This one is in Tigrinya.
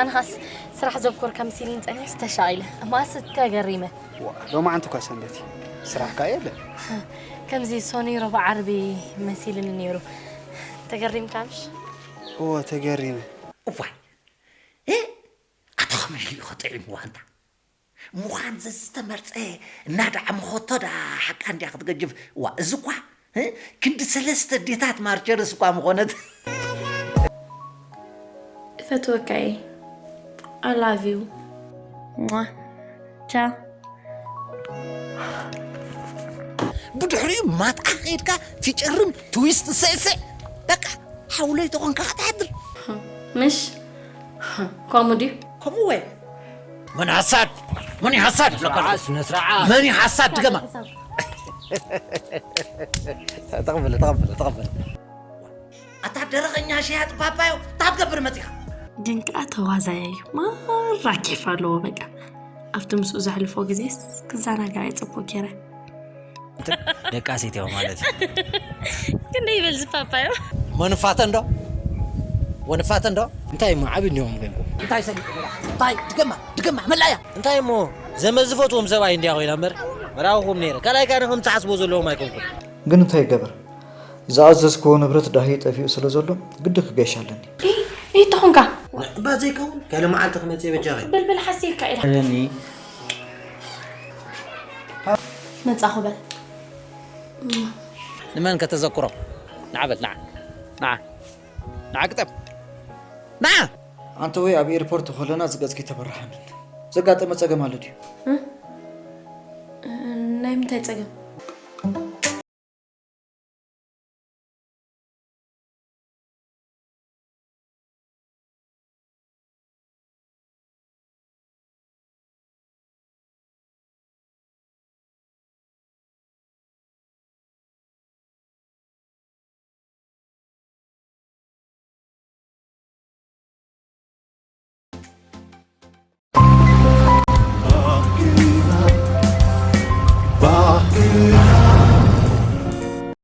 ኣነ ኻስ ስራሕ ዘብኮርካ መሲልኒ ጸኒሕስ ተሻቒለ። እማስ ተገሪመ። ዋ፣ ሎማዓንቲ እኳ ሰንበት እዩ። ስራሕ ከኣ የለን። ከምዚ ሶኒ ረቡዕ ዓርቢ መሲልኒ ነይሩ። ተገሪምካ ምሽ? እወ፣ ተገሪመ። እዋይ እ ኣታ ኸመይ ኢሉ ኸጥዒምዋ እንታ ምዃን ዘዝተመርጸ እናዳዕምኸቶ ዳ ሓቃ እንድያ ክትገጅፍ እዋ እዚ እኳ እ ክንዲ ሰለስተ ዴታት ማርቸርስ እኳ ምኾነት እፈትወካ እየ። I love you. ቻ ብድሕሪኡ ማትኣ ከይድካ ትጭርም ትዊስት ሰእሰ በቃ ሓውለይ ተኾንካ ክትሓድር ምሽ ከምኡ ድዩ? ከምኡ ወይ መን ሓሳድ መን ሓሳድ ይብለካ ኣሎ። ስነ ስርዓት መን እዩ ሓሳድ ድገማ ተቐበለ ተቐበለ ተቐበለ ኣታ ደረቐኛ ሸያጥ ፓፓዮ እንታይ ትገብር መፂኻ ግን ከኣ ተዋዛያይ እዩ። ማራ ኬፍ ኣለዎ በቃ። ኣብቲ ምስኡ ዘሕልፎ ግዜስ ክዘናጋዕ እየ ጽቡቕ ገይረ። ደቃሲት ያው ማለት እዩ ክንደይ ይበል ዝፓፓዮ? መንፋተ እንዶ ወንፋተ እንዶ እንታይ እሞ ዓብ እንዲኹም ኮይንኩም እንታይ ሰሊጥ እንታይ ድገማ ድገማ መላያ እንታይ እሞ ዘመድ ዝፈትዎም ሰብኣይ እንድያ ኮይና እምበር መራኽኹም ነይረ ካልኣይ ካነ ከም ትሓስቦ ዘለዎም ኣይኮንኩም ግን እንታይ ይገበር ዝኣዘዝክዎ ንብረት ዳሂ ጠፊኡ ስለ ዘሎ ግዲ ክገሽ ኣለኒ። ይተኹንካ እባ ዘይከውን ገለ መዓልቲ ክመፅእ በጃኺ በልበል ሓሲብካ ኢላ ኣለኒ መጻኹ በል ንመን ከተዘክሮ ንዓ በል ንዓ ንዓ ንዓ ግጠም ንዓ ኣንተ ወይ ኣብ ኤርፖርት ከለና ዝገጽኪ ተበራሓንን ዘጋጠመ ጸገም ኣሎ ድዩ? ናይ ምንታይ ጸገም?